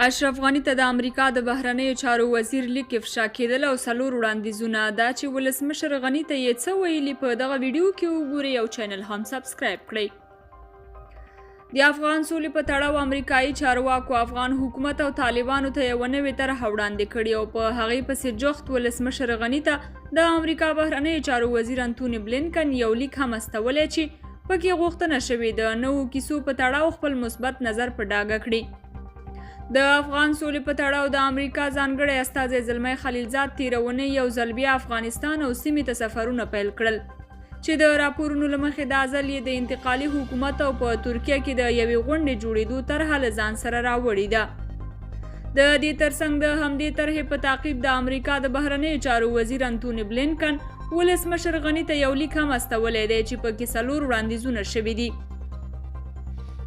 اشرف غني ته د امریکا د بهرنیو چارو وزیر لیک افشا کېدل او څلور وړاندیزونه. دا چې ولسمشر غني ته یې څه ویلي، په دغه ویډیو کې وګورئ او چینل هم سبسکرایب کړئ. د افغان سولې په تړاو امریکایي چارواکو افغان حکومت او طالبانو ته یوه نوې طرحه وړاندې کړې او په هغې پسې جوخت ولسمشر غني ته د امریکا بهرنیو چارو وزیر انتوني بلینکن یو لیک هم استولی چې پکې غوښتنه شوې د نوو کیسو په تړاو خپل مثبت نظر په ډاګه کړي. د افغان سولې په تړاو د امریکا ځانګړی استازی زلمی خلیلزاد تېره اونۍ یو ځل بیا افغانستان او سیمې ته سفرونه پیل کړل چې د راپورونو له مخې دا ځل یې د انتقالي حکومت او په ترکیه کې د یوې غونډې جوړېدو طرحه له ځان سره راوړې ده. د دې ترڅنګ د همدې طرحې په تعقیب د امریکا د بهرنیو چارو وزیر انتوني بلینکن ولسمشر غني ته یو لیک هم استولی دی چې پکې څلور وړاندیزونه شوي دي.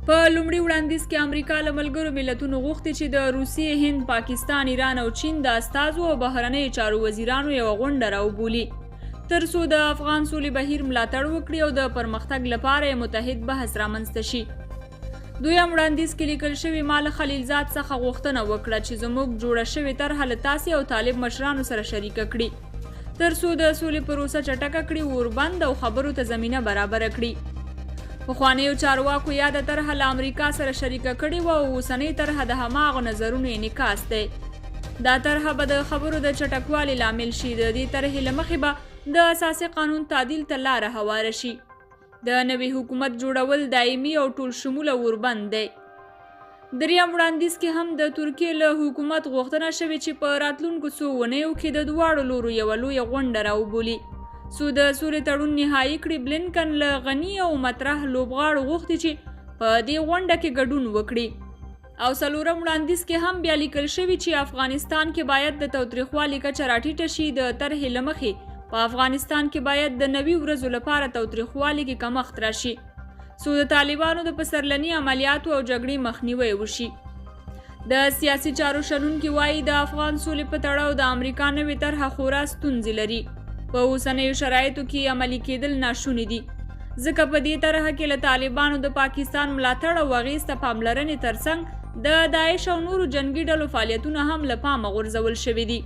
په لومړي وړاندیز کې امریکا له ملګرو ملتونو غوښتي چې د روسیې، هند، پاکستان، ایران او چین د استازو او بهرنیو چارو وزیرانو یوه غونډه راوبولي تر څو د افغان سولې بهیر ملاتړ وکړي او د پرمختګ لپاره یې متحد بحث رامنځته شي. دویم وړاندیز کې لیکل شوي، ما له خلیلزاد څخه غوښتنه وکړه چې زموږ جوړه شوې طرحه له تاسې او طالب مشرانو سره شریکه کړي تر څو د سولې پروسه چټکه کړي، اوربند او خبرو ته زمینه برابره کړي. پخوانیو چارواکو یاده طرحه له امریکا سره شریکه کړې وه او اوسنۍ طرحه د هماغو نظرونو انعکاس دی. دا طرحه به د خبرو د چټکوالي لامل شي. د دې طرحې له مخې به د اساسي قانون تعدیل ته لاره هواره شي. د نوي حکومت جوړول دایمي او ټول شموله اوربند دی. دریم وړاندیز کې هم د ترکیې له حکومت غوښتنه شوې چې په راتلونکو څو اونیو کې د دواړو لورو یوه لویه غونډه راوبولي څو د سولې تړون نهایي کړي. بلینکن له غني او مطرح لوبغاړو غوښتي چې په دې غونډه کې ګډون وکړي. او څلورم وړاندیز کې هم بیا لیکل شوي چې افغانستان کې باید د تاوتریخوالي کچه راټیټه شي. د طرحې له مخې په افغانستان کې باید د 90 ورځو لپاره تاوتریخوالي کې کمښت راشي څو د طالبانو د پسرلني عملیاتو او جګړې مخنیوی وشي. د سیاسي چارو شنونکي وایي د افغان سولې په تړاو د امریکا نوې طرحه خورا ستونزې لري، په اوسنیو شرایطو کې عملي کېدل ناشوني دي، ځکه په دې طرحه کې له طالبانو د پاکستان ملاتړ او اغېز ته پاملرنې ترڅنګ د داعش او نورو جنګي ډلو فعالیتونه هم له پامه غورځول شوي دي.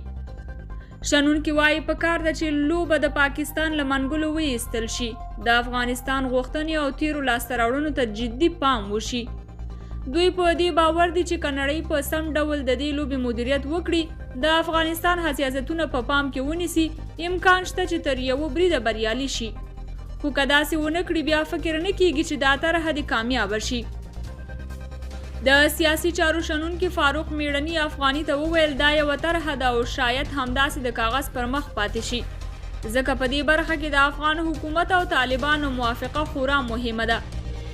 شنونکي وایي په کار ده چې لوبه د پاکستان له منګولو وایستل شي، د افغانستان غوښتنې او تیرو لاسته راوړنو ته جدي پام وشي. دوی په دې باور دي چې که نړۍ په سم ډول د دې لوبې مدیریت وکړي، د افغانستان حساسیتونه په پام کې ونیسي، امکان شته چې تر یوه بریده بریالي شي. خو که داسې ونه کړي بیا فکر نه کیږي چې دا طرحه دې کامیابه شي. د سیاسي چارو شنونکي فاروق میړني افغاني ته وویل دا یوه طرحه ده او شاید همداسې د کاغذ پر مخ پاتې شي، ځکه په دې برخه کې د افغان حکومت او طالبانو موافقه خورا مهمه ده،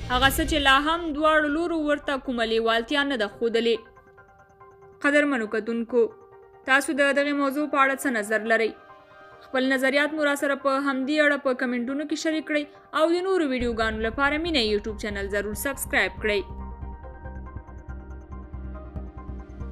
هغه څه چې لا هم دواړو لورو ورته کومه لیوالتیا نه ده ښودلې. قدرمنو کتونکو، تاسو د دغې موضوع په اړه څه نظر لرئ؟ خپل نظریات مو راسره په همدې اړه په کمنټونو کې شریک کړئ او د نورو ویډیوګانو لپاره مینه یوټیوب چینل ضرور سبسکرایب کړئ.